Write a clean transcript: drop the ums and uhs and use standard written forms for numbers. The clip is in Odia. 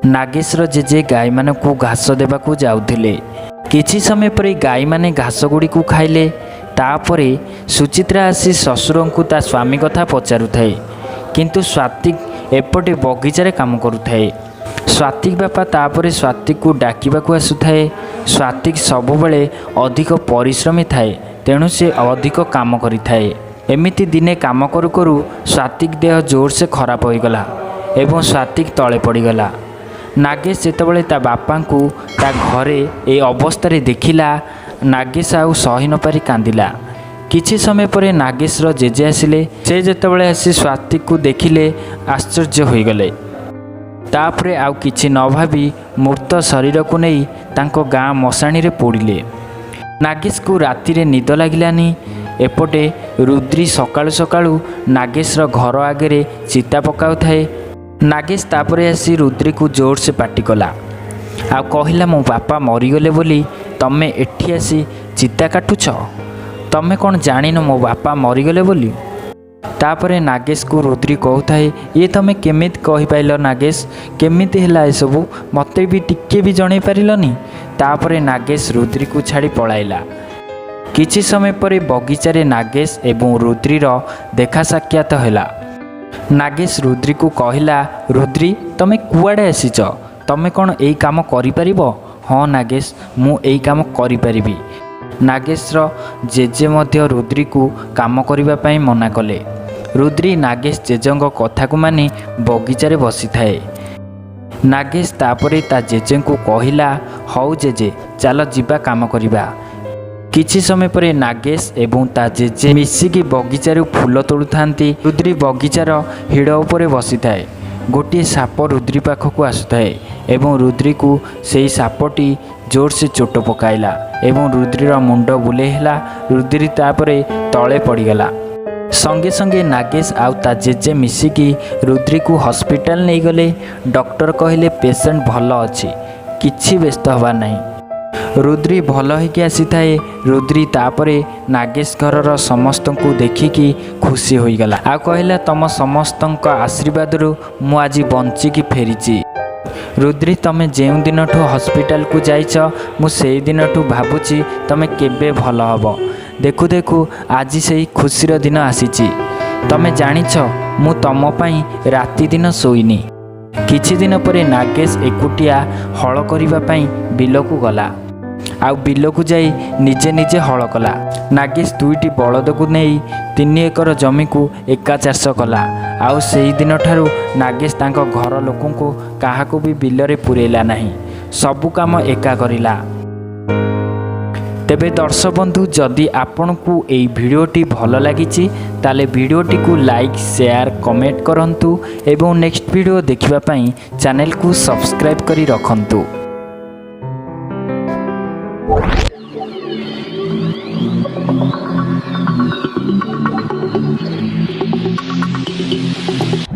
ନାଗେଶର ଜେଜେ ଗାଈମାନଙ୍କୁ ଘାସ ଦେବାକୁ ଯାଉଥିଲେ। କିଛି ସମୟ ପରେ ଗାଈମାନେ ଘାସଗୁଡ଼ିକୁ ଖାଇଲେ। ତାପରେ ସୁଚିତ୍ରା ଆସି ଶ୍ୱଶୁରଙ୍କୁ ତା ସ୍ୱାମୀ କଥା ପଚାରୁଥାଏ, କିନ୍ତୁ ସ୍ୱାତିକ ଏପଟେ ବଗିଚାରେ କାମ କରୁଥାଏ। ସ୍ୱାତିକ ବାପା ତାପରେ ସ୍ୱାତିକକୁ ଡାକିବାକୁ ଆସୁଥାଏ। ସ୍ୱାତିକ ସବୁବେଳେ ଅଧିକ ପରିଶ୍ରମୀ ଥାଏ, ତେଣୁ ସେ ଅଧିକ କାମ କରିଥାଏ। ଏମିତି ଦିନେ କାମ କରୁ କରୁ ସ୍ୱାତିକ ଦେହ ଜୋରସେ ଖରାପ ହୋଇଗଲା ଏବଂ ସ୍ୱାତିକ ତଳେ ପଡ଼ିଗଲା। ନାଗେଶ ଯେତେବେଳେ ତା ବାପାଙ୍କୁ ତା ଘରେ ଏ ଅବସ୍ଥାରେ ଦେଖିଲା, ନାଗେଶ ଆଉ ସହି ନପାରି କାନ୍ଦିଲା। କିଛି ସମୟ ପରେ ନାଗେଶର ଜେଜେ ଆସିଲେ। ସେ ଯେତେବେଳେ ଆସି ସ୍ୱାତିକକୁ ଦେଖିଲେ, ଆଶ୍ଚର୍ଯ୍ୟ ହୋଇଗଲେ। ତାପରେ ଆଉ କିଛି ନ ଭାବି ମୃତ ଶରୀରକୁ ନେଇ ତାଙ୍କ ଗାଁ ମଶାଣିରେ ପୋଡ଼ିଲେ। ନାଗେଶକୁ ରାତିରେ ନିଦ ଲାଗିଲାନି। ଏପଟେ ରୁଦ୍ରି ସକାଳୁ ସକାଳୁ ନାଗେଶର ଘର ଆଗରେ ଚିତା ପକାଉଥାଏ। ନାଗେଶ ତାପରେ ଆସି ରୁଦ୍ରିକୁ ଜୋରସେ ପାଟି କଲା ଆଉ କହିଲା, ମୋ ବାପା ମରିଗଲେ ବୋଲି ତମେ ଏଠି ଆସି ଚିତା କାଟୁଛ? ତମେ କ'ଣ ଜାଣିନ ମୋ ବାପା ମରିଗଲେ ବୋଲି? ତାପରେ ନାଗେଶକୁ ରୁଦ୍ରି କହୁଥାଏ, ଇଏ ତମେ କେମିତି କହିପାରିଲ ନାଗେଶ? କେମିତି ହେଲା ଏସବୁ? ମୋତେ ବି ଟିକେ ବି ଜଣେଇ ପାରିଲନି? ତାପରେ ନାଗେଶ ରୁଦ୍ରିକୁ ଛାଡ଼ି ପଳାଇଲା। କିଛି ସମୟ ପରେ ବଗିଚାରେ ନାଗେଶ ଏବଂ ରୁଦ୍ରିର ଦେଖା ସାକ୍ଷାତ ହେଲା। ନାଗେଶ ରୁଦ୍ରିକୁ କହିଲା, ରୁଦ୍ରି, ତମେ କୁଆଡ଼େ ଆସିଛ? ତମେ କ'ଣ ଏଇ କାମ କରିପାରିବ? ହଁ ନାଗେଶ, ମୁଁ ଏଇ କାମ କରିପାରିବି। ନାଗେଶର ଜେଜେ ମଧ୍ୟ ରୁଦ୍ରିକୁ କାମ କରିବା ପାଇଁ ମନା କଲେ। ରୁଦ୍ରି ନାଗେଶ ଜେଜେଙ୍କ କଥାକୁ ମାନି ବଗିଚାରେ ବସିଥାଏ। ନାଗେଶ ତାପରେ ତା ଜେଜେଙ୍କୁ କହିଲା, ହଉ ଜେଜେ, ଚାଲ ଯିବା କାମ କରିବା। କିଛି ସମୟ ପରେ ନାଗେଶ ଏବଂ ତା ଜେଜେ ମିଶିକି ବଗିଚାରୁ ଫୁଲ ତୋଳୁଥାନ୍ତି। ରୁଦ୍ରି ବଗିଚାର ହିଡ଼ ଉପରେ ବସିଥାଏ। ଗୋଟିଏ ସାପ ରୁଦ୍ରି ପାଖକୁ ଆସୁଥାଏ ଏବଂ ରୁଦ୍ରିକୁ ସେଇ ସାପଟି ଜୋରସେ ଚୋଟ ପକାଇଲା ଏବଂ ରୁଦ୍ରିର ମୁଣ୍ଡ ବୁଲେଇ ହେଲା। ରୁଦ୍ରି ତାପରେ ତଳେ ପଡ଼ିଗଲା। ସଙ୍ଗେ ସଙ୍ଗେ ନାଗେଶ ଆଉ ତା ଜେଜେ ମିଶିକି ରୁଦ୍ରିକୁ ହସ୍ପିଟାଲ ନେଇଗଲେ। ଡକ୍ଟର କହିଲେ, ପେସେଣ୍ଟ ଭଲ ଅଛି, କିଛି ବ୍ୟସ୍ତ ହେବାର ନାହିଁ। ରୁଦ୍ରି ଭଲ ହେଇକି ଆସିଥାଏ। ରୁଦ୍ରି ତାପରେ ନାଗେଶ ଘରର ସମସ୍ତଙ୍କୁ ଦେଖିକି ଖୁସି ହୋଇଗଲା ଆଉ କହିଲା, ତମ ସମସ୍ତଙ୍କ ଆଶୀର୍ବାଦରୁ ମୁଁ ଆଜି ବଞ୍ଚିକି ଫେରିଛି। ରୁଦ୍ରି, ତମେ ଯେଉଁ ଦିନଠୁ ହସ୍ପିଟାଲକୁ ଯାଇଛ, ମୁଁ ସେଇ ଦିନଠୁ ଭାବୁଛି ତମେ କେବେ ଭଲ ହେବ। ଦେଖୁ ଦେଖୁ ଆଜି ସେଇ ଖୁସିର ଦିନ ଆସିଛି। ତମେ ଜାଣିଛ, ମୁଁ ତମ ପାଇଁ ରାତି ଦିନ ଶୋଇନି। କିଛି ଦିନ ପରେ ନାଗେଶ ଏକୁଟିଆ ହଳ କରିବା ପାଇଁ ବିଲକୁ ଗଲା ଆଉ ବିଲକୁ ଯାଇ ନିଜେ ନିଜେ ହଳ କଲା। ନାଗେଶ ଦୁଇଟି ବଳଦକୁ ନେଇ 3 ଏକର ଜମିକୁ ଏକା ଚାଷ କଲା। ଆଉ ସେଇ ଦିନଠାରୁ ନାଗେଶ ତାଙ୍କ ଘର ଲୋକଙ୍କୁ କାହାକୁ ବି ବିଲରେ ପୂରେଇଲା ନାହିଁ, ସବୁ କାମ ଏକା କରିଲା। ତେବେ ଦର୍ଶକ ବନ୍ଧୁ, ଯଦି ଆପଣଙ୍କୁ ଏଇ ଭିଡ଼ିଓଟି ଭଲ ଲାଗିଛି, ତାହେଲେ ଭିଡ଼ିଓଟିକୁ ଲାଇକ୍, ସେୟାର, କମେଣ୍ଟ କରନ୍ତୁ ଏବଂ ନେକ୍ସଟ ଭିଡ଼ିଓ ଦେଖିବା ପାଇଁ ଚ୍ୟାନେଲକୁ ସବସ୍କ୍ରାଇବ୍ କରି ରଖନ୍ତୁ।